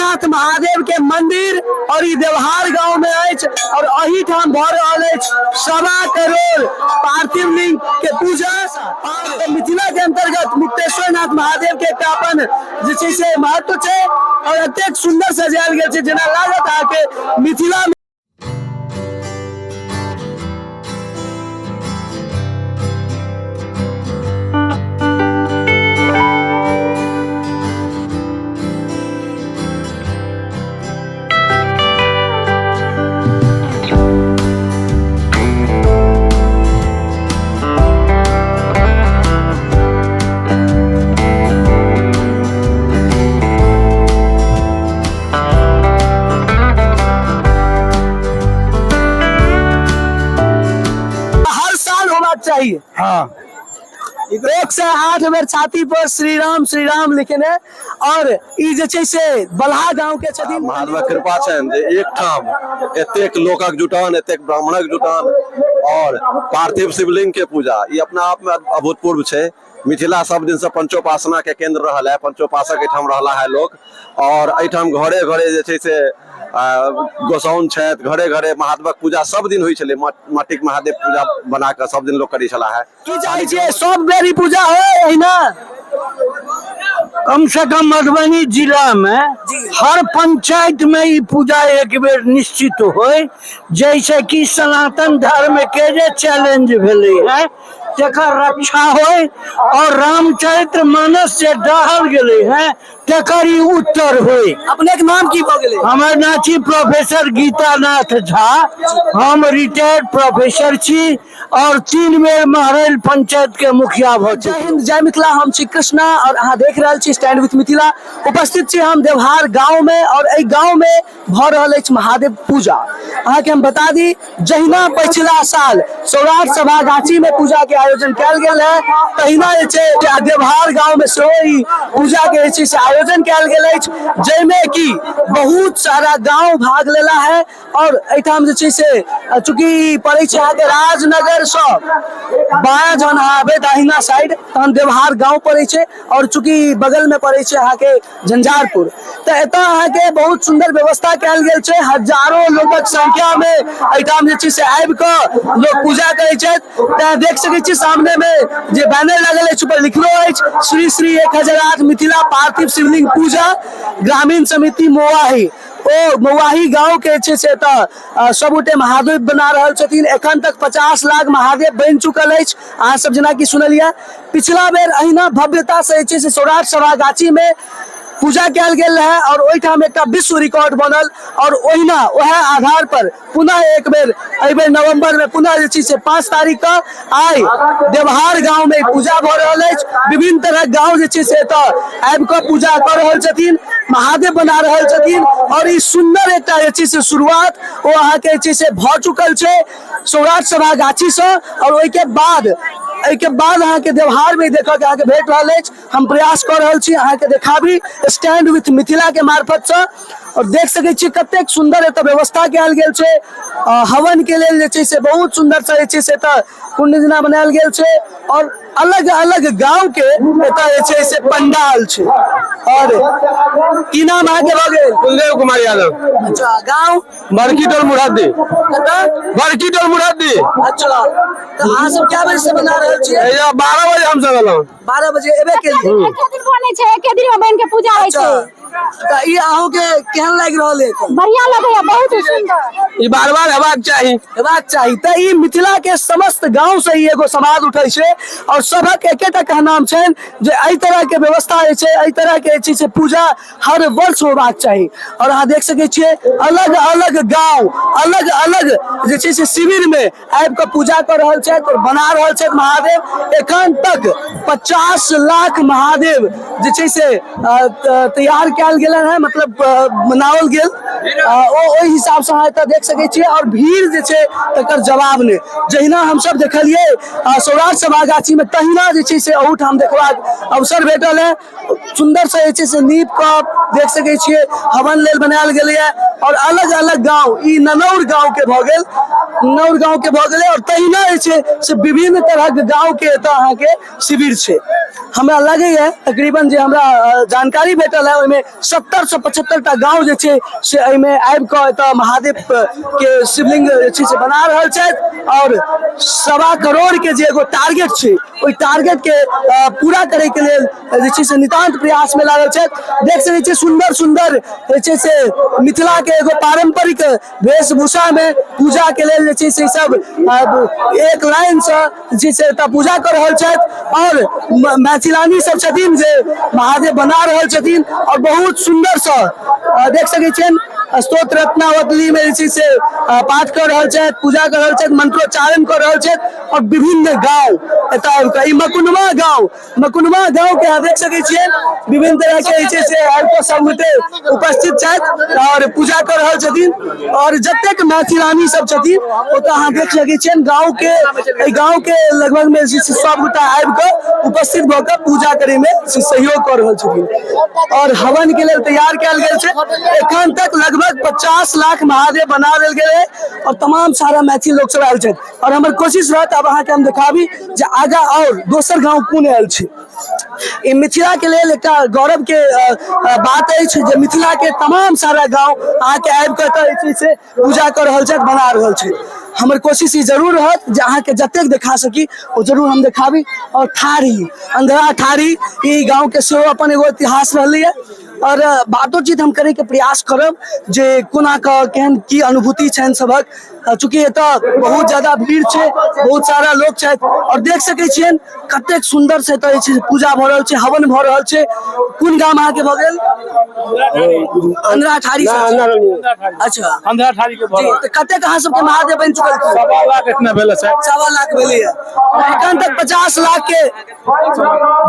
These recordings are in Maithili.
नाथ महादेव के मंदिर और ई देवहार गांव में अछि और एही ठाम भऽ रहल अछि 1.25 करोड़ पार्थिव लिंग के पूजा। और मिथिला के अंतर्गत मुक्तेश्वर नाथ महादेव के एकटा अपन जे छै से महत्व छै और एतेक सुंदर सजायल गेल छै जेना लागत अहाँके मिथिला में। हर साल होबाक चाहिए। हाँ। 108 बेर छाती पर श्री राम श्री राम लिखने और ई जे छै से बलहा गांव के छथिन। महादेवक कृपा छनि जे एक ठाम एतेक लोकक जुटान, एतेक ब्राह्मणक जुटान और पार्थिव शिवलिंग के पूजा, ई अपना आप में अभूतपूर्व छै। मिथिला सब दिन से पंचोपासना के केंद्र रहल है, पंचोपासक एहिठाम रहला है लोक और एहिठाम घरे घरे जे छै से गोसाउन छथि, घरे घरे महादेवक पूजा सब दिन होइ छलै। माटिक महादेव पूजा बना कऽ सब दिन लोक करै छलाह है। की चाहै छियै सब बेर ई पूजा होय एहिना? कम से कम मधुबनी जिला में हर पंचायत में ई पूजा एक बेर निश्चित होय, जैसे कि सनातन धर्म के जे चैलेंज भेलै है तेकर रक्षा होय और रामचरित्र मानस जे डाहल गेलै है तेकर ई उत्तर होय। अपने के नाम की भऽ गेलै? हमर नाम छी प्रोफेसर गीतानाथ झा, हम रिटायर्ड प्रोफेसर छी और 3 बेर महरैल पंचायत के मुखिया भऽ जय चुकल। हिंद जय मिथिला, हम छी कृष्णा और अहाँ देख रहल छी स्टैंड विथ मिथिला। उपस्थित छी हम देवहार गांव में और एहि गांव में भऽ रहल अछि महादेव पूजा। अहाँके हम बता दी जहिना पछिला साल सौराठ सभा गाछी में पूजा के आयोजन कयल गेल है तहिना जे छै देवहार गांव में सेहो ई पूजा के जे छै से आयोजन कयल गेल अछि, जाहिमे कि बहुत सारा गांव भाग लेला है। और एहिठाम जे छै से चूँकि पड़ै छै अहाँके राजनगर सँ बायाँ जहन अहाँ अबै दाहिना साइड तहन देवहार गाँव पड़ै छै और चूँकि बगल में पड़ै छै अहाँके झंझारपुर, तऽ एतऽ अहाँके बहुत सुन्दर व्यवस्था कयल गेल छै। हजारो लोकक संख्या में एहिठाम जे छै से आबि कऽ लोक पूजा करै छथि। तैं देख सकै छी सामने में जे बैनर लागल अछि ऊपर लिखलो अछि श्री श्री 1008 मिथिला पार्थिव शिवलिंग पूजा ग्रामीण समिति मोवाही। ओ मौआही गांव के छै से एतऽ सबगोटे महादेव बना रहल छथिन। एखन तक 50 लाख महादेव बनि चुकल अछि। अहाँ सब जेनाकि सुनलियै पिछला बेर अहिना भव्यता से जे छै से सौराठ सभा गाछी में पूजा कयल गेल रहै और ओहिठाम एकटा विश्व रिकॉर्ड बनल और ओहिना वएह आधार पर पुनः एक बेर एहि बेर नवंबर में पुनः जे छै से 5 तारीख के आइ देवहार गांव में पूजा भऽ रहल अछि। विभिन्न तरहक गांव जे छै से एतऽ आबि कऽ पूजा कऽ रहल छथिन, महादेव बना रहल छथिन और ई सुन्दर एकटा जे छै से शुरुआत ओ अहाँके जे छै से भऽ चुकल छै सौराठ सभा गाछी सँ और ओहिके बाद एहिके बाद अहाँके देवहार में देखऽ के अहाँके भेट रहल अछि। हम प्रयास कऽ रहल छी अहाँके देखाबी स्टैंड विथ मिथिला के मार्फत सँ और देख सकै छी कतेक सुन्दर एतऽ व्यवस्था कयल गेल छै। हवन के लेल जे छै से बहुत सुन्दर से जे छै से एतऽ कुंड जेना बनायल गेल छै और अलग अलग गांव के एतऽ जे छै से पंडाल छै। और की नाम अहाँके भऽ गेल? कुलदेव कुमार यादव। अच्छा, गांव? बड़की टोल मुरादी। कतऽ? बड़की टोल मुरादी। अच्छा, तऽ अहाँ सब कए बजे से बना रहल छियै? हैया 12 बजे हम सब एलहुँ। 12 बजे एबे केलियै? एके दिन बनै छै, एके दिन में बन के पूजा होइ छै। अच्छा, तऽ ई अहूँके केहन लागि रहल है? बढ़िया लगैया, बहुत सुंदर। ई बार बार हेबाक चाही। हेबाक चाही। तऽ ई मिथिला के समस्त गांव से ई एगो समाज उठै छै और सबक एकेटा कहनाम छनि जे एहि तरह के व्यवस्था जे छै, एहि तरह के जे छै से पूजा हर वर्ष होबाक चाही। और अहाँ देख सकै छियै अलग अलग गांव अलग अलग जे छै से शिविर में आबि कऽ पूजा कऽ रहल छथि और बना रहल छथि महादेव। एखन तक 50 लाख महादेव जे छै से तैयार कयल गेल है, मतलब बनाओल गेल। ओ ओहि हिसाब से अहाँ एतऽ देख सकै छियै और भीड़ जे छै तकर जवाब नहि। जहिना हमसब देखलियै सौराठ सभा गाछी में तहिना जे छै से अहूठाम देखबाक अवसर भेटल है। सुन्दर से जे छै से नीप कऽ देख सकै छियै हवन लेल बनायल गेलैए और अलग अलग गांव ई ननौर गांव के भऽ गेल, ननौर गांव के भऽ गेलै और तहिना जे छै से विभिन्न तरहक गांव के एतऽ अहाँके शिविर छै। हमरा लगैए तकरीबन जे हमरा जानकारी भेटल है ओहिमे 70 से 75 टा गांव जे छै से एहिमे आबि कऽ एतऽ महादेव के शिवलिंग जे छै से बना रहल छथि और 1.25 करोड़ के जे एगो टारगेट छै ओहि टारगेट के पूरा करे के लेल जे छै से नितान्त प्रयास में लागल छथि। देख सकै छियै सुंदर सुंदर जे छै से मिथिला के एगो पारंपरिक वेशभूषा में पूजा के लेल जे छै से सब एक लाइन से जे छै एतऽ पूजा कऽ रहल छथि और मैथिलानी सब छथिन जे महादेव बना रहल छथिन और बहुत सुंदर से देख सकै छियनि स्तोत्र रत्नावली में जे छै से पाठ कऽ रहल छथि, पूजा कऽ रहल छथि, मंत्रोच्चारण कऽ रहल छथि और विभिन्न गांव एतऽ आबि कऽ ई मकुनवा गांव, मकुनवा गांव के अहाँ देख सकै छियै विभिन्न तरह के जे छै से आबि कऽ सब गोटे उपस्थित छथि और पूजा कऽ रहल छथिन और जतेक मैथिलानी सब छथिन ओतऽ अहाँ देख सकै छियनि गांव के, एहि गांव के लगभग में जे छै से सब गोटा आबि कऽ उपस्थित भऽ कऽ पूजा करे में से सहयोग कऽ रहल छथिन और हवन के लेल तैयार कयल गेल छै। एखन तक लगभग 50 लाख महादेव बना देल गेल है और तमाम सारा मैथिल लोक सब आयल छथि और हमर कोशिश रहत अब अहाँके हम देखाबी जे आगा और दोसर गांव कोन आयल छै। ई मिथिला के लेल एकटा गौरव के बात अछि जे मिथिला के तमाम सारा गांव अहाँके आबि कऽ एतऽ जे छै से पूजा कऽ रहल छथि, बना रहल छथि। हमर कोशिश ई जरूर रहत जे अहाँके जतेक देखा सकी ओ जरूर हम देखाबी। और ठाढ़ी, अंधरा ठाढ़ी ई गांव के सेहो अपन एगो इतिहास रहलैया और बातोचीत हम करे के प्रयास करब जे कोना कऽ केहन की अनुभूति छनि सभक। चूँकि एतऽ बहुत ज्यादा भीड़ छै, बहुत सारा लोक छथि और देख सकै छियनि कतेक सुंदर से एतऽ जे छै पूजा भऽ रहल छै, हवन भऽ रहल छै। कोन गाम अहाँके भऽ गेल? अंधरा ठाढ़ी से। अच्छा, अंधरा ठाढ़ी के भऽ जी, तऽ कतेक अहाँ सबके महादेव बनि चुकल छै? 1.25 लाख एतना भेल सर। 1.25 लाख भेलैया एखन तक। 50 लाख के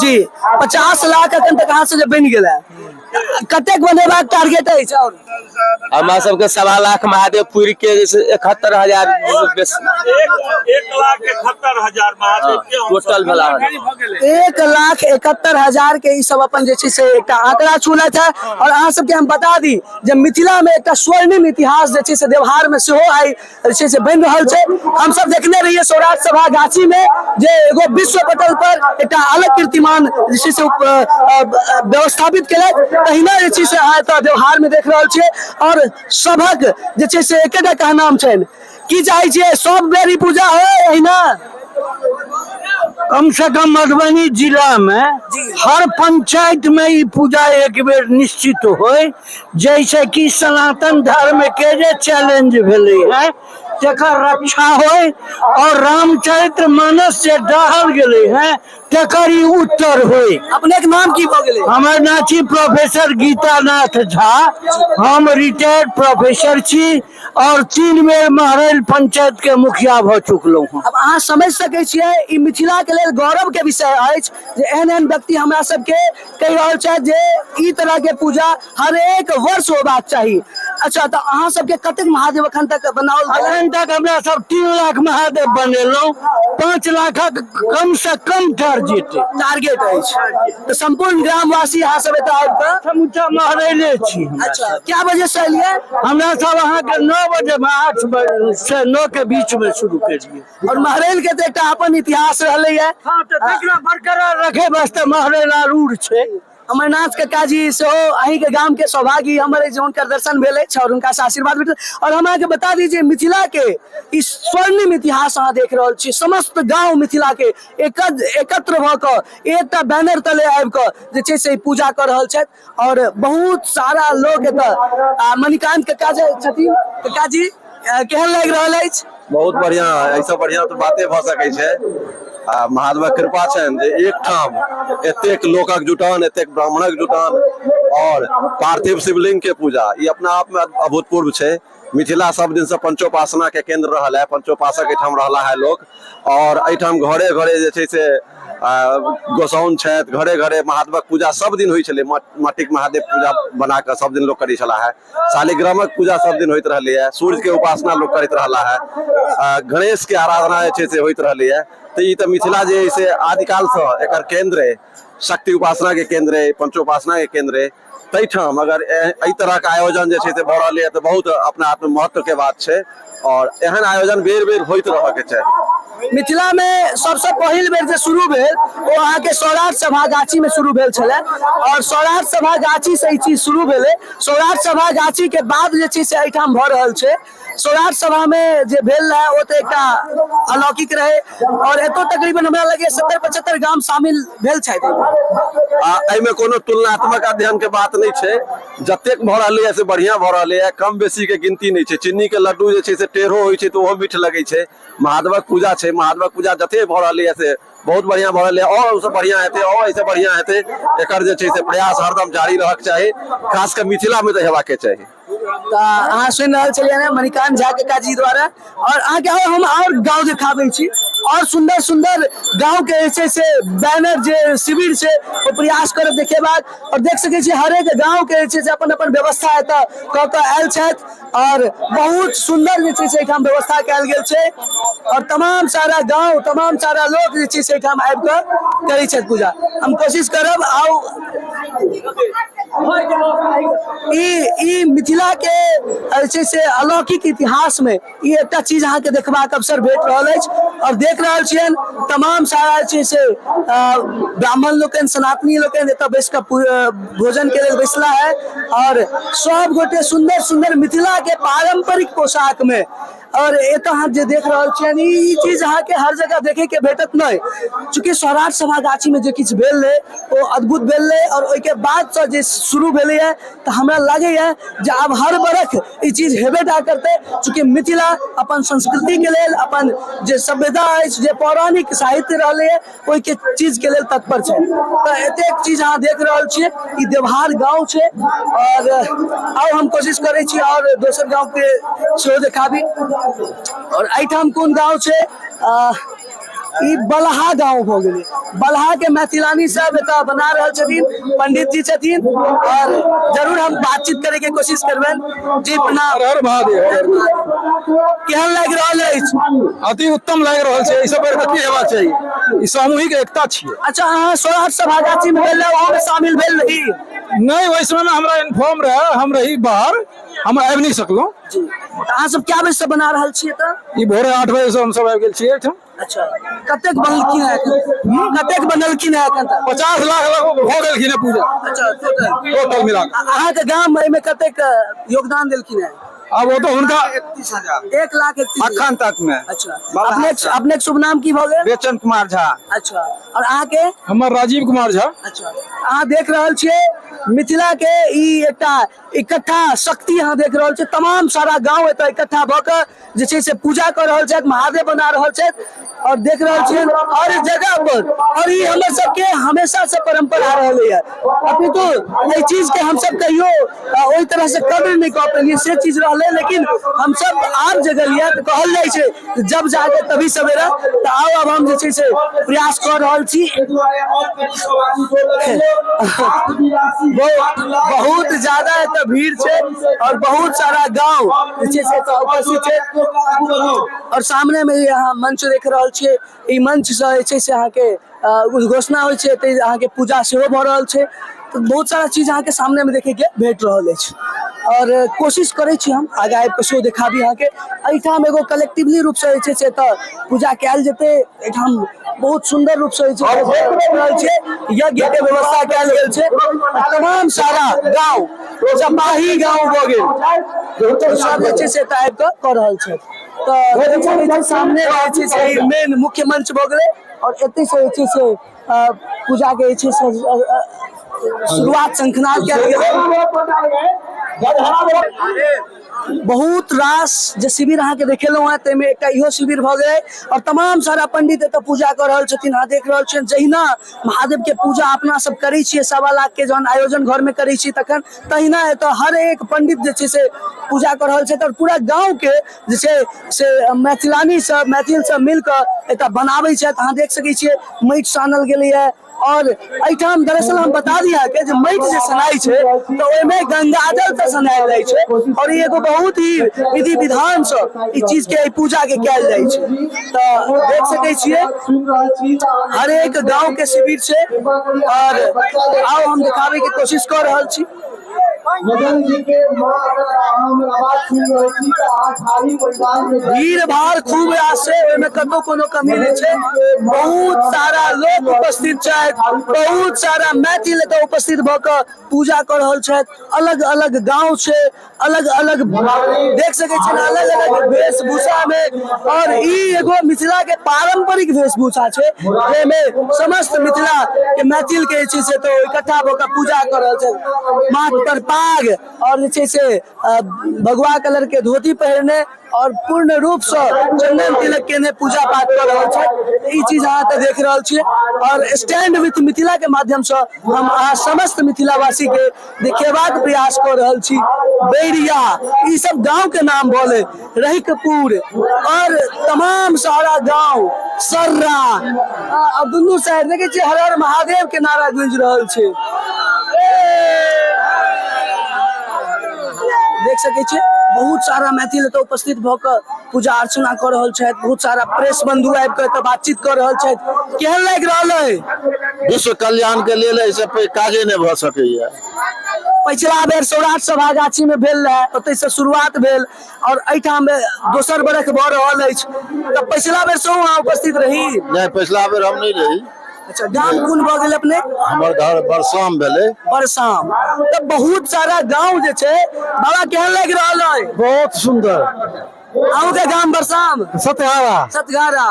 जी, 50 लाख एखन तक अहाँ सब जे बनि गेल है, कतेक बनेबाक टारगेट अछि? और हमरा सबके 1.25 लाख महादेव पूर के जे छै 71,000 1,71,000 महादेव के टोटल भेला। 1,71,000 के ई सब अपन जे छै से एकटा आंकड़ा छूलत है। और अहाँ सबके हम बता दी जे मिथिला में एकटा स्वर्णिम इतिहास जे छै से देवहार में सेहो आइ जे छै से बनि रहल छै। हम सब देखने रहियै सौराठ सभा गाछी में जे एगो विश्व पटल पर एकटा अलग कीर्तिमान जे छै से व्यवस्थापित केलथि, तहिना जे छै से अहाँ एतऽ देवहार में देख रहल छियै। और सभक जे छै से एकेटा कहनाम छनि, की चाहै छियै सब बेर ई पूजा होय एहिना? कम से कम मधुबनी जिला में हर पंचायत में ई पूजा एक बेर निश्चित होय, जैसे कि सनातन धर्म के जे चैलेंज भेलै है तेकर रक्षा होय और रामचरित्र मानस जे डाहल गेलै है तेकर ई उत्तर होय। अपने के नाम की भऽ गेलै? हमर नाम छी प्रोफेसर गीतानाथ झा, हम रिटायर्ड प्रोफेसर छी और 3 बेर महरैल पंचायत के मुखिया भऽ चुकलहुँ हँ। अब अहाँ समझ सकै छियै ई मिथिला के लेल गौरव के विषय अछि जे एहन एहन व्यक्ति हमरा सबके कहि रहल छथि जे ई तरह के पूजा हर एक वर्ष होबाक चाही। अच्छा, तऽ अहाँ सबके कतेक महादेव एखन तक बनाओल गेल? एखन तक हमरा सब 3 लाख महादेव बनेलहुँ, 5 लाखक कम से कम टारगेट टारगेट अछि। तऽ संपूर्ण ग्रामवासी अहाँ सब एतऽ आबि कऽ? समूचा महरैले छी। अच्छा, क्या बजे से एलियै? हमरा सब अहाँके 9 बजे, 8 बजे से 9 के बीच में शुरू केलियै। और महरैल के तऽ एकटा अपन इतिहास रहलैया। हाँ, तऽ तकरा बरकरार रखे वास्ते महरैल आरूढ़ छै। अमरनाथ कक्का जी सेहो अहीं के गाम के सौभाग्य हमर अछि जे हुनकर दर्शन भेल अछि और हुनका से आशीर्वाद भेटल। और हम अहाँके बता दी जे मिथिला के ई स्वर्णिम इतिहास अहाँ देख रहल छी, समस्त गांव मिथिला के एकत्र भऽ कऽ एकटा बैनर तले आबि कऽ जे छै से पूजा कऽ रहल छथि और बहुत सारा लोक एतऽ। आ मणिकांत कक्का जे छथिन, कक्का जी केहन लागि रहल अछि? बहुत बढ़िया, एहिसँ बढ़िया तऽ बाते भऽ सकै छै। आ महादेवक कृपा छनि जे एकठाम एतेक लोकक जुटान, एतेक ब्राह्मणक जुटान और पार्थिव शिवलिंग के पूजा, ई अपना आप में अभूतपूर्व छै। मिथिला सब दिन से पंचोपासना के केंद्र रहल है, पंचोपासक एहिठाम रहला है लोक और एहिठाम घरे घरे जे छै से गोसाउन छथि, घरे घरे महादेवक पूजा सब दिन होइ छलै। माटिक महादेव पूजा बना कऽ सब दिन लोक करै छलाह है। शालिग्रामक पूजा सब दिन होइत रहलै है, सूर्य के उपासना लोक करैत रहला है, गणेश के आराधना जे छै से होइत रहलै है। तऽ ई तऽ मिथिला जे है से आदिकाल से एकर केंद्र है, शक्ति उपासना के केंद्र है, पंचोपासना के केंद्र है। ताहिठाम अगर एहि तरह के आयोजन जे छै से भऽ रहलै है तऽ बहुत अपना आप में महत्व के बात छै और एहन आयोजन बेर बेर होइत रहऽ के चाही। मिथिला में सबसे पहिल बेर जे शुरू भेल ओ अहाँके सौराठ सभा गाछी में शुरू भेल छलै और सौराठ सभा गाछी से ई चीज शुरू भेलै। सौराठ सभा गाछी के बाद जे छै से एहिठाम भऽ रहल छै। सौराठ सभा में जे भेल रहै ओ तऽ एकटा अलौकिक रहै और एतौ तकरीबन हमरा लगैए 70-75 गाम शामिल भेल छथि। आ एहिमे कोनो तुलनात्मक अध्ययन के बात नहि छै, जतेक भऽ रहलैए से बढ़िआँ भऽ रहलैए, कम बेसी के गिनती नहि छै। चीनी के लड्डू जे छै से टेढ़ो होइ छै तऽ ओहो मीठ लगै छै। महादेवक पूजा छै, महादेवक पूजा जते भऽ रहलैए से बहुत बढ़िआँ भऽ रहलैए, आओर ओहिसँ बढ़िआँ हेतै, आओर एहिसँ बढ़िआँ हेतै। एकर जे छै से प्रयास हरदम जारी रहक चाही, खास कऽ मिथिलामे तऽ हेबाके चाही। तऽ अहाँ सुनि रहल छलियै ने मणिकांत झा काका जी द्वारा। और अहाँके और हम और गाँव देखाबै छी और सुन्दर सुन्दर गाँव के जे छै से बैनर जे शिविर छै ओ प्रयास करब देखेबाक। और देख सकै छी हरेक गाँव के जे छै से अपन अपन व्यवस्था एतऽ कऽ कऽ आयल छथि और बहुत सुन्दर जे छै से एहिठाम व्यवस्था कयल गेल छै और तमाम सारा गाँव तमाम सारा लोक जे छै से एहिठाम आबि कऽ करै छथि पूजा। हम कोशिश करब आउ ई मिथिला के जे छै से अलौकिक इतिहास में ई एकटा चीज अहाँके देखबाक अवसर भेट रहल अछि। और देख रहल छियनि तमाम सारा जे छै से ब्राह्मण लोकनि सनातनी लोकनि एतऽ बैस कऽ भोजन के लेल बैसला है और सब गोटे सुन्दर सुन्दर मिथिला के पारंपरिक पोशाक में। और एतऽ अहाँ जे देख रहल छियनि ई चीज अहाँके हर जगह देखे के भेटत नहि, चूँकि सौराठ सभा गाछी में जे किछु भेल रहै ओ अद्भुत भेल रहै और ओहिके बाद से जे शुरू भेलैए तऽ हमरा लागैए जे आब हर बरख ई चीज हेबे टा करतै। चूँकि मिथिला अपन संस्कृति के लेल अपन जे सभ्यता अछि जे पौराणिक साहित्य रहलैए ओहिके चीज के लेल तत्पर छै। तऽ एतेक चीज अहाँ देख रहल छियै, ई देवहार गाँव छै। और आउ हम कोशिश करै छी और दोसर गाँव के सेहो देखाबी। और एहिठाम कोन गाँव छै? ई बलहा गाँव भऽ गेलै। बलहा के मैथिलानी सब एतऽ बना रहल छथिन, पंडित जी छथिन और जरूर हम बातचीत करे के कोशिश करबनि। जी प्रणाम। हर हर महादेव। केहन लागि रहल अछि? अति उत्तम लागि रहल छै। एहि सब बेर की हेबाक चाही, ई सामूहिक एकता छियै। अच्छा, अहाँ सौराठ सभा गाछी में भेल रहे, ओहो में शामिल भेल रही? नहि, ओहि समय में हमरा इन्फॉर्म रहे, हम रही बाहर, हम आबि नहि सकलहुँ। जी, तऽ अहाँ सब कए बजे से बना रहल छियै तऽ? ई भोरे 8 बजे से हम सब आबि गेल छियै एहिठाम। अच्छा, कतेक बनलखिन है एखन? कतेक बनलखिन है एखन तक? 50 लाख लगभग भऽ गेलखिन है पूजा। अच्छा, टोटल? टोटल मिला कऽ। अहाँके गाम एहिमे कतेक योगदान देलखिन है? आब ओ तऽ हुनका 1,31,000 अखन तक में। अच्छा, अपने शुभ नाम की भऽ गेल? बेचन कुमार झा। अच्छा, और अहाँके? हमर राजीव कुमार झा। अच्छा, अहाँ देख रहल छियै मिथिला के ई एकटा इकट्ठा शक्ति अहाँ देख रहल छियै। तमाम सारा गाँव एतऽ इकट्ठा भऽ कऽ जे छै से पूजा कऽ रहल छथि, महादेव बना रहल छथि और देख रहल छियै हर जगह पर। और ई हमर सबके हमेशा से परंपरा रहलै है, अपितु एहि चीज के हमसब कहियो ओहि तरह से कद्र नहि कऽ पेलियै, से चीज रहलै। लेकिन हमसब आब जगलियै तऽ कहल जाइ छै जब जागे तभी सवेरा, तऽ आउ आब हम जे छै से प्रयास कऽ रहल छी। बहुत ज्यादा एतऽ भीड़ छै और बहुत सारा गाँव जे छै से एतऽ उपस्थित छै। और सामने में अहाँ मंच देख रहल छियै, ई मंच से जे छै से अहाँके उद्घोषणा होइ छै, एतै अहाँके पूजा सेहो भऽ रहल छै। तऽ बहुत सारा चीज अहाँके सामने में देखे के भेट रहल अछि। और कोशिश करै छी हम आगाँ आबि कऽ सेहो देखाबी अहाँके। एहिठाम एगो कलेक्टिवली रूप से जे छै से एतऽ पूजा कयल जेतै। एहिठाम बहुत सुन्दर रूप से जे छै से रहल छै, यज्ञ के व्यवस्था कयल गेल छै। तमाम सारा गाँव चपाही गाँव भऽ गेल, सब जे छै से एतऽ आबि कऽ कऽ रहल छथि। तऽ देख सकै छी सामने जे छै से ई मेन मुख्य मंच भऽ गेलै और एतै से जे छै से पूजा के जे छै से शुरुआत शंखनाद कयल गेलै। बहुत रास जे शिविर अहाँके देखेलहुँ हेँ ताहिमे एकटा इहो शिविर भऽ गेलै और तमाम सारा पंडित एतऽ पूजा कऽ रहल छथिन। अहाँ देख रहल छियनि जहिना महादेव के पूजा अपना सब करै छियै, 1.25 लाख के जहन आयोजन घर में करै छियै तखन तहिना एतऽ हर एक पंडित जे छै से पूजा कऽ रहल छथि और पूरा गाँव के जे छै से मैथिलानी सब मैथिल सब मिल कऽ एतऽ बनाबै छथि। अहाँ देख सकै छियै माटि सानल गेलैए। और एहिठाम दरअसल हम बता दी अहाँके जे माटि जे सनाइ छै तऽ ओहिमे गंगाजल से सनायल जाइ छै और ई एगो बहुत ही विधि विधान से ई चीज के पूजा के कयल जाइ छै। तऽ देख सकै छियै हर एक गाँव के शिविर छै और आउ हम देखाबै के कोशिश कऽ रहल छी। भीड़ भाड़ खूब रास छै, ओहिमे कतौ कोनो कमी नहि छै। बहुत सारा लोक उपस्थित छथि, बहुत सारा मैथिल एतऽ उपस्थित भऽ कऽ पूजा कऽ रहल छथि। अलग अलग गाँव छै, अलग अलग देख सकै छियै, अलग अलग वेशभूषा मे। और ई एगो मिथिला के पारंपरिक वेशभूषा छै, जाहिमे समस्त मिथिला के मैथिल के जे छै से तो इकट्ठा भऽ कऽ पूजा कऽ रहल छथि। माथ पर पाग और जे छै से भगवा कलर के धोती पहिरने और पूर्ण रूप से चंदन तिलक केने पूजा पाठ कऽ रहल छथि। ई चीज अहाँ तऽ देख रहल छियै और स्टैंड विथ मिथिला के माध्यम से हम अहाँ समस्त मिथिलावासी के देखेबाक प्रयास कऽ रहल छी। बैरिया ई सब गांव के नाम भले, रहिकपुर और तमाम सारा गांव, सर्रा, अब दुनू साइड देखे छियै हर हर महादेव के नारा गूंज रहल छै। देख सकै छियै बहुत सारा मैथिल एतऽ उपस्थित भऽ कऽ पूजा अर्चना कऽ रहल छथि। बहुत सारा प्रेस बंधु आबि कऽ एतऽ बातचीत कऽ रहल छथि। केहन लागि रहल अइ? विश्व कल्याण के लेल एहिसँ पैघ काजे नहि भऽ सकैया। पछिला बेर सौराठ सभा गाछी में भेल रहे, ओतय से शुरुआत भेल और एहिठाम दोसर बरख भऽ रहल अछि, तऽ पछिला बेर सेहो अहाँ उपस्थित रही? नहि, पछिला बेर हम नहि रही। अच्छा, गाम कोन भऽ गेल अपने? हमर घर बरसाम भेलै। बरसाम। तऽ बहुत सारा गांव जे छै। बाबा, केहन लागि रहल अइ? बहुत सुंदर। अहूँ के गाम बरसाम? सतहारा। सतघारा।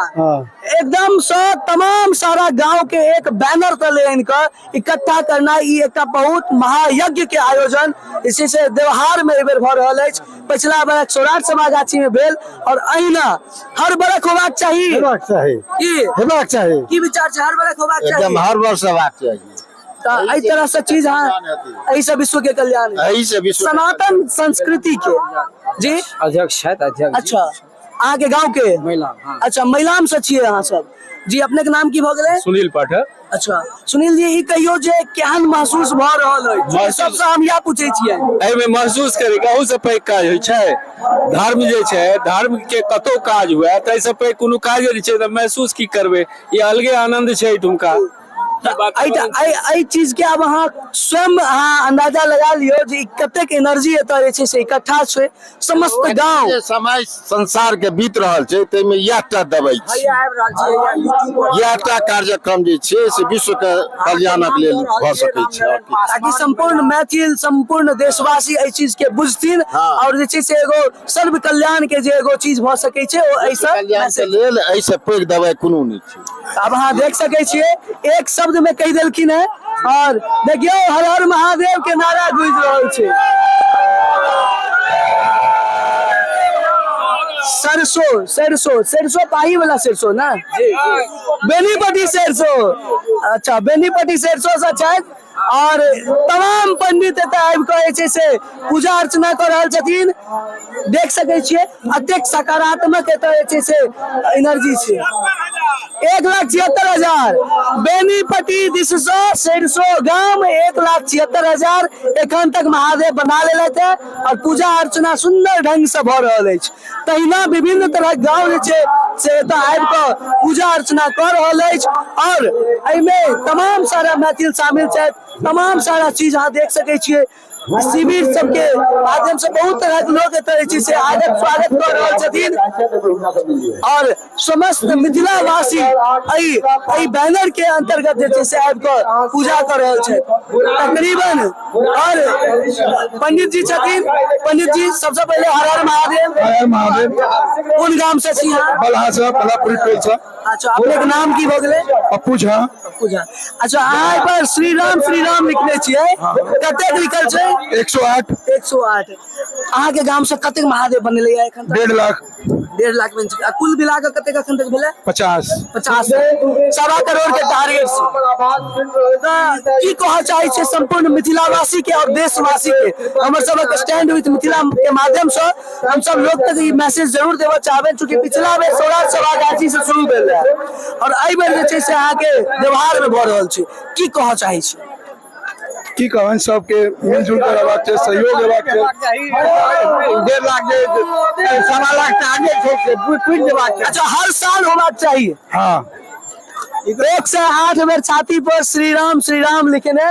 एकदम से तमाम सारा गांव के एक बैनर तले आनि कऽ इकट्ठा करना ई एकटा बहुत महायज्ञ के आयोजन जे छै से देवहार में एहि बेर भऽ रहल अछि। पछिला बरख सौराठ सभा गाछी में भेल और अहिना हर बरख होबाक चाही। हेबाक चाही। की हेबाक चाही। की विचार छै, हर बरख होबाक चाही? एकदम हर वर्ष हेबाक चाही। तऽ एहि तरह से चीज अहाँ एहि से विश्व के कल्याण एहि से विश्व के सनातन संस्कृति के जी अध्यक्ष छथि, अध्यक्ष। अच्छा, अहाँ के गांव के? मैलाम, हाँ। अच्छा, मैलाम से छियै अहाँ सब जी। अपने के नाम की भऽ गेलै? सुनील पाठक। अच्छा सुनील जी, ई कहियो जे केहन महसूस भऽ रहल अछि? सबसँ हम इएह पूछै छियै। एहिमे महसूस करै के अहू से पैघ काज होइ छै? धर्म जे छै, धर्म के कतौ काज हुए ताहिसँ पैघ कोनो काजे नहि छै, तऽ महसूस की करबै? ई अलगे आनंद छै एहिठुमका। एहि चीज के आब अहाँ स्वयं अहाँ अंदाजा लगा लियौ जे ई कतेक एनर्जी एतऽ जे छै से इकट्ठा छै समस्त गाँव। जे समय संसार के बीत रहल छै ताहिमे इएह टा दवाइ छै, इएह टा कार्यक्रम जे छै से विश्व के कल्याणक लेल भऽ सकै छै। आओर किछु। ताकि सम्पूर्ण मैथिल, सम्पूर्ण देशवासी एहि चीज के बुझथिन और जे छै से एगो सर्व कल्याण के जे एगो चीज भऽ सकै छै ओ एहिसँ कल्याण के लेल एहिसँ पैघ दवाइ कोनो नहि छै। आब अहाँ देख सकै छियै एक शब्द में कहि देलखिन है और देखियौ हर हर महादेव के नारा गूंज रहल छै। सरसो, सरसो, सरसो पाही वाला सरसो ना, बेनीपट्टी सरसो। अच्छा, बेनीपट्टी सरसो से छथि और तमाम पंडित एतऽ आबि कऽ जे छै से पूजा अर्चना कऽ रहल छथिन। देख सकै छियै अतेक सकारात्मक एतऽ जे छै से एनर्जी छै। 1,76,000 बेनीपट्टी दिस सँ सरिसो गाम 1,76,000 एखन तक महादेव बना लेलथि है और पूजा अर्चना सुन्दर ढंग से भऽ रहल अछि। तहिना विभिन्न तरहक गाँव जे छै से एतऽ आबि कऽ पूजा अर्चना कऽ रहल अछि और एहिमे तमाम सारा मैथिल शामिल छथि। तमाम सारा चीज अहाँ देख सकै छियै। शिविर सबके माध्यम से बहुत तरहक लोक एतऽ जे छै से आगत स्वागत कऽ रहल छथिन और समस्त मिथिलावासी एहि एहि बैनर के अंतर्गत जे छै से आबि कऽ पूजा कऽ रहल छथि तकरीबन। और पंडित जी छथिन। पंडित जी, सबसे पहिले हर हर महादेव। हर हर महादेव। कोन गाम से छी अहाँ? बलहा से, बलहापुरी टोल से। अच्छा, अपने के नाम की भऽ गेलै? पप्पू झा। पप्पू झा। अच्छा, अहाँ एहि पर श्री राम श्री राम लिखने छियै, कतेक लिखल छै? 108। 108। अहाँ के गाम से कतेक महादेव बनेलै है एखन तक? 1.5 लाख। 1.5 लाख बनि चुकल। आ कुल मिला कऽ कतेक एखन तक भेलै? 50। 50, 1.25 करोड़ के टारगेट छै। तऽ की कहऽ चाहै छियै सम्पूर्ण मिथिलावासी के और देशवासी के? हमर सबक स्टैंड विथ मिथिला के माध्यम से हम सब लोग तक ई मैसेज जरूर देबऽ चाहबै, चूँकि पिछला बेर सौराठ सभा गाछी से शुरू भेल रहै और एहि बेर जे छै से अहाँके व्यवहार में भऽ रहल छै, की कहऽ चाहै छी? की कहबनि, सबके मिलजुल कऽ रहबाक छै, सहयोग हेबाक छै। 1.5 लाख जे 1.25 लाख टारगेट छै से पुरि देबाक छै। अच्छा, हर साल होबाक चाहिए। हाँ। 108 बेर छाती पर श्री राम श्री राम लिखने।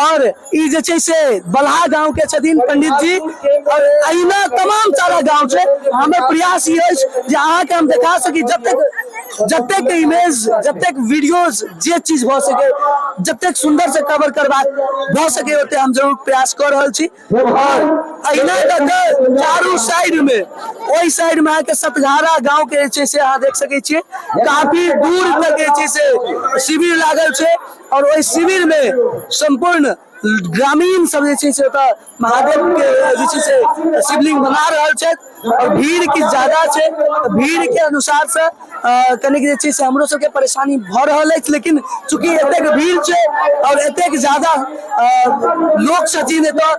और ई जे छै से बलहा गांव के छथिन पंडित जी, और अहिना तमाम सारा गांव छै। हमर प्रयास ई अछि जे अहाँके हम देखा सकी जतेक जतेक इमेज, जतेक वीडियोज, जे चीज भऽ सके, जतेक सुंदर से कवर करबाक भऽ सके ओते हम जरूर प्रयास कऽ रहल छी। और अहिना कऽ कऽ चारू साइड में, ओहि साइड में अहाँके सतघारा गांव के जे छै से अहाँ देख सकै छियै, काफी दूर तक जे छै से शिविर लागल छै। और ओहि शिविर में संपूर्ण ग्रामीण सब जे छै से ओतऽ महादेव के जे छै से शिवलिंग बना रहल छथि। और भीड़ किछु ज्यादा छै, तऽ भीड़ के अनुसार से कनिक जे छै से हमरो सबके परेशानी भऽ रहल अछि। लेकिन चूँकि एतेक भीड़ छै और एतेक ज्यादा लोक छथिन एतऽ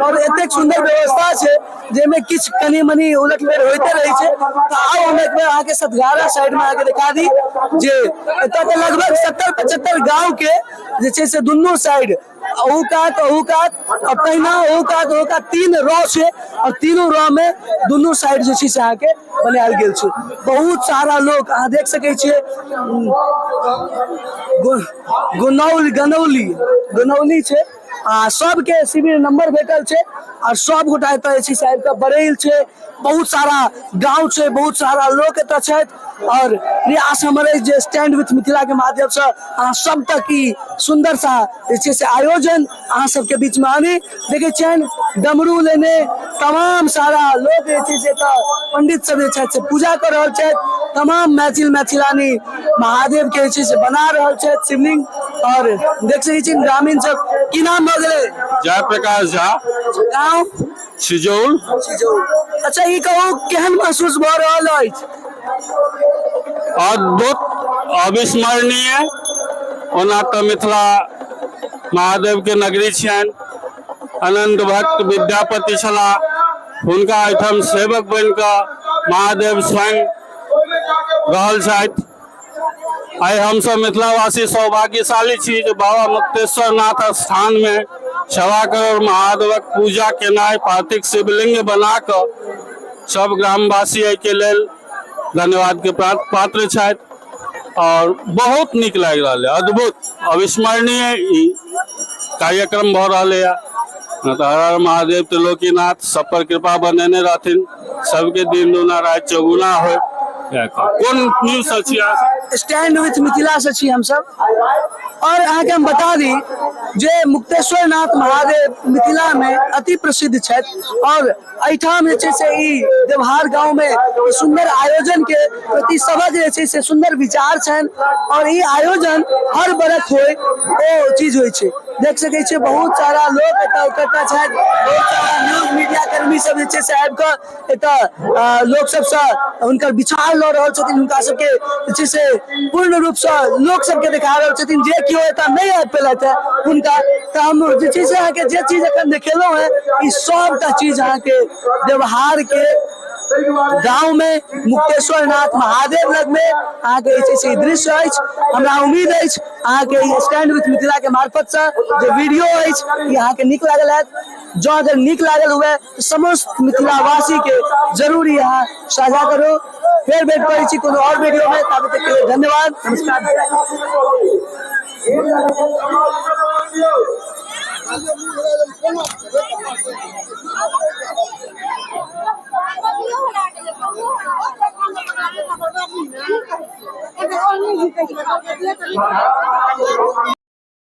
और एतेक सुन्दर व्यवस्था छै जाहिमे किछु कनि मनि उलट फेर होइते रहै छै। तऽ आउ हम एक बेर अहाँके सतघारा साइड मे अहाँके देखा दी जे एतऽ तऽ लगभग 70-75 गाँव के जे छै से दुनू साइड, अहू कात अहू कात और तहिना अहू कात अहू कात, 3 रॉ छै और तीनू रॉ में दुनू साइड जे छै से अहाँके बनायल गेल छै। बहुत सारा लोक अहाँ देख सकै छियै। गोनौली गनौली गनौली छै आ सबके शिविर नंबर भेटल छै और सब गोटा एतऽ जे छै से आबि कऽ बरैल छै। बहुत सारा गांव छै, बहुत सारा लोक एतऽ छथि। और प्रयास हमर अछि जे स्टैंड विथ मिथिला के माध्यम से अहाँ सब तक ई सुंदर सा जे छै से आयोजन अहाँ सबके बीच में आनी। देखै छियनि डमरू लेने तमाम सारा लोक जे छै से एतऽ पंडित सब जे छथि से पूजा कऽ रहल छथि। तमाम मैथिल मैथिलानी महादेव के जे छै से बना रहल छथि शिवलिंग। और देख सकै छी ग्रामीण सब। की नाम भऽ गेलै? जयप्रकाश झा। गाँव? सिजौल। अच्छा, ई कहू केहन महसूस भऽ रहल अछि? अद्भुत, अविस्मरणीय। ओना तऽ मिथिला महादेव के नगरी छियनि, अनंत भक्त विद्यापति छलाह, हुनका एहिठाम सेवक बनि कऽ महादेव स्वयं रहल छथि। आइ हमसभ मिथिलावासी सौभाग्यशाली छी जे बाबा मुक्तेश्वर नाथ स्थानमे 1.25 करोड़ महादेवक पूजा केनाइ, पार्थिव शिवलिंग बना कऽ सब ग्रामवासी एहिके लेल धन्यवादके पात्र छथि। और बहुत नीक लागि रहल है, अद्भुत अविस्मरणीय ई कार्यक्रम भऽ रहल है। तऽ हर हर महादेव, त्रिलोकीनाथ सब पर कृपा बनेने रहथिन, सबके दिन दूना राति चौगुना हो। कोन न्यूज से छी अहाँ? स्टैंड विथ मिथिला से छी हमसब। और अहाँके हम बता दी जे मुक्तेश्वर नाथ महादेव मिथिला में अति प्रसिद्ध छथि और एहिठाम जे छै से ई देवहार गाँव में ई सुंदर आयोजन के प्रति सबक जे छै से सुंदर विचार छनि और ई आयोजन हर बरख होय ओ चीज होइ छै। देख सकै छियै बहुत सारा लोक एतऽ इकट्ठा छथि, बहुत सारा न्यूज मीडिया कर्मी सब जे छै से आबि कऽ एतऽ लोक सबसँ हुनकर विचार लऽ रहल छथिन, हुनका सबके जे छै से पूर्ण रूपसँ लोक सबके देखा रहल छथिन जे केओ एतऽ नहि आबि पेलथि हँ हुनका। तऽ हम जे छै से अहाँके जे चीज एखन देखेलहुँ हँ ई सबटा चीज अहाँके व्यवहार के गाँव में मुक्तेश्वर नाथ महादेव लग में अहाँके जे छै से ई दृश्य अछि। हमरा उम्मीद अछि अहाँके स्टैंड विथ मिथिला के मार्फत से जे वीडियो अछि ई अहाँके नीक लागल हैत। जँ अगर नीक लागल हुए तऽ समस्त मिथिलावासी के जरूर ई अहाँ साझा करू। फेर भेंट करै छी कोनो और वीडियो में, ताबे तक के लिए धन्यवाद, नमस्कार।